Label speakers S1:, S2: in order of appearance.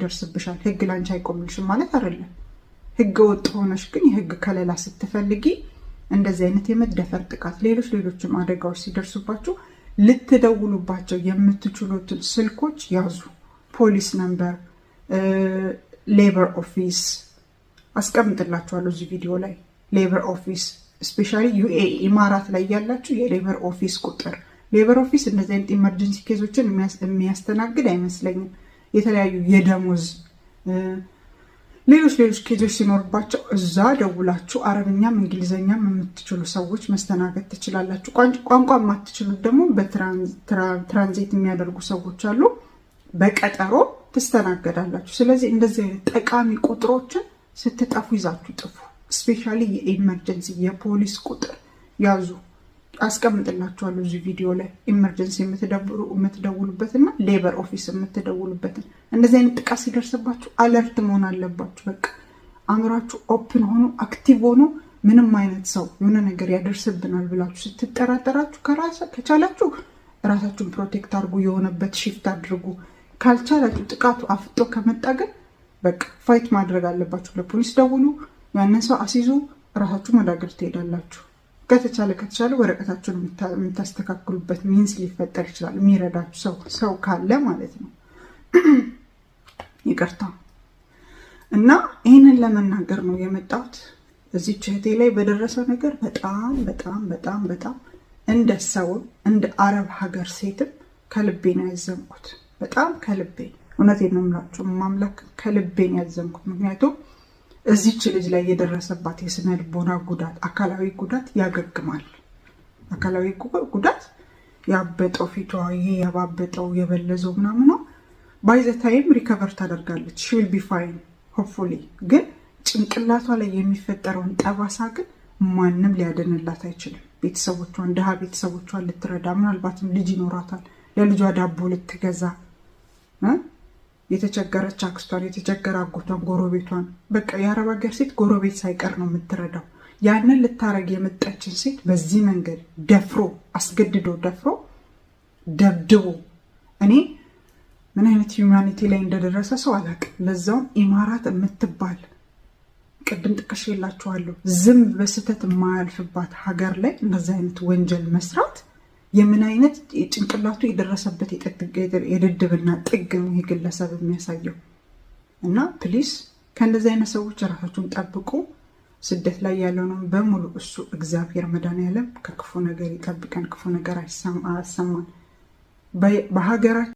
S1: ይደርስብሻል። ህግ ላንቺ አይቆምልሽም ማለት አይደለም። ህገ ወጥ ሆነሽ ግን የህግ ከለላ ስትፈልጊ እንደዚህ አይነት የመደፈር ጥቃት፣ ሌሎች ሌሎችም አደጋዎች ሲደርሱባችሁ ልትደውሉባቸው የምትችሉትን ስልኮች ያዙ። Police number፣ labor office አስቀምጥላችኋለሁ እዚህ ቪዲዮ ላይ። Labor office especially UAE ኢማራት ላይ ያላችሁ የ labor office ቁጥር። Labor office እንደዚህ አይነት emergency case ኦችን የሚያስተናግድ አይመስለኝም። የተለያዩ የደሞዝ፣ ሌሎች ሌሎች case ኦች ሲኖርባቸው እዛ ደውላችሁ አረብኛም እንግሊዝኛም የምትችሉ ሰዎች መስተናገድ ትችላላችሁ። ቋንቋ የማትችሉት ደግሞ በ translate የሚያደርጉ ሰዎች አሉ። በቀጠሮ ትስተናገዳላችሁ። ስለዚህ እንደዚህ አይነት ጠቃሚ ቁጥሮችን ስትጠፉ ይዛችሁ ጥፉ። Especially የ emergency የፖሊስ ቁጥር ያዙ። አስቀምጥላችኋለሁ እዚህ ቪዲዮ ላይ emergency የምትደውሉበትና labor office የምትደውሉበትን። እንደዚህ አይነት ጥቃት ሲደርስባችሁ alert መሆን አለባችሁ። በቃ አእምሯችሁ open ሆኖ፣ active ሆኖ፣ ምንም አይነት ሰው የሆነ ነገር ያደርስብናል ብላችሁ ስትጠራጠራችሁ ከቻላችሁ ራሳችሁን protect አድርጉ፣ የሆነበት shift አድርጉ። ካልቻላችሁ፣ ጥቃቱ አፍጦ ከመጣ ግን በቃ fight ማድረግ አለባችሁ። ለፖሊስ ደውሉ፣ ያንን ሰው አስይዙ፣ ራሳችሁ ወደ ሀገር ትሄዳላችሁ። ከተቻለ ከተቻለ ወረቀታችሁን የምታስተካክሉበት means ሊፈጠር ይችላል፣ የሚረዳችሁ ሰው ካለ ማለት ነው። ይቅርታ፣ እና ይህንን ለመናገር ነው የመጣሁት። እዚች እህቴ ላይ በደረሰው ነገር በጣም በጣም በጣም በጣም እንደ ሰውም እንደ አረብ ሀገር ሴትም ከልቤ ነው ያዘንኩት። በጣም ከልቤ፣ እውነቴን ነው የምላችሁ፣ ማምላክ ከልቤ ነው ያዘንኩት። ምክንያቱም እዚች ልጅ ላይ የደረሰባት የስነ ልቦና ጉዳት፣ አካላዊ ጉዳት ያገግማል። አካላዊ ጉዳት ያበጠው ፊቷ፣ ይሄ ያባበጠው፣ የበለዘው ምናምኗ by the time recover ታደርጋለች። She'll be fine hopefully። ግን ጭንቅላቷ ላይ የሚፈጠረውን ጠባሳ ግን ማንም ሊያድንላት አይችልም። ቤተሰቦቿን፣ ድሃ ቤተሰቦቿን ልትረዳ፣ ምናልባትም ልጅ ይኖራታል፣ ለልጇ ዳቦ ልትገዛ፣ የተቸገረች አክስቷን፣ የተቸገረ አጎቷን፣ ጎረቤቷን፣ በቃ የአረብ ሀገር ሴት ጎረቤት ሳይቀር ነው የምትረዳው። ያንን ልታረግ የመጣችን ሴት በዚህ መንገድ ደፍሮ፣ አስገድዶ ደፍሮ፣ ደብድቦ፣ እኔ ምን አይነት humanity ላይ እንደደረሰ ሰው አላውቅም። ለዛውም ኢማራት የምትባል፣ ቅድም ጠቅሼላችኋለሁ፣ ዝንብ በስህተት የማያልፍባት ሀገር ላይ እንደዚህ አይነት ወንጀል መስራት የምን አይነት ጭንቅላቱ የደረሰበት የድድብና ጥግ ነው ይህ ግለሰብ የሚያሳየው። እና please ከእንደዚህ አይነት ሰዎች ራሳችሁን ጠብቁ። ስደት ላይ ያለነውን በሙሉ እሱ እግዚአብሔር መድኃኒዓለም ከክፉ ነገር ይጠብቀን፣ ክፉ ነገር አያሰማን። በሀገራችን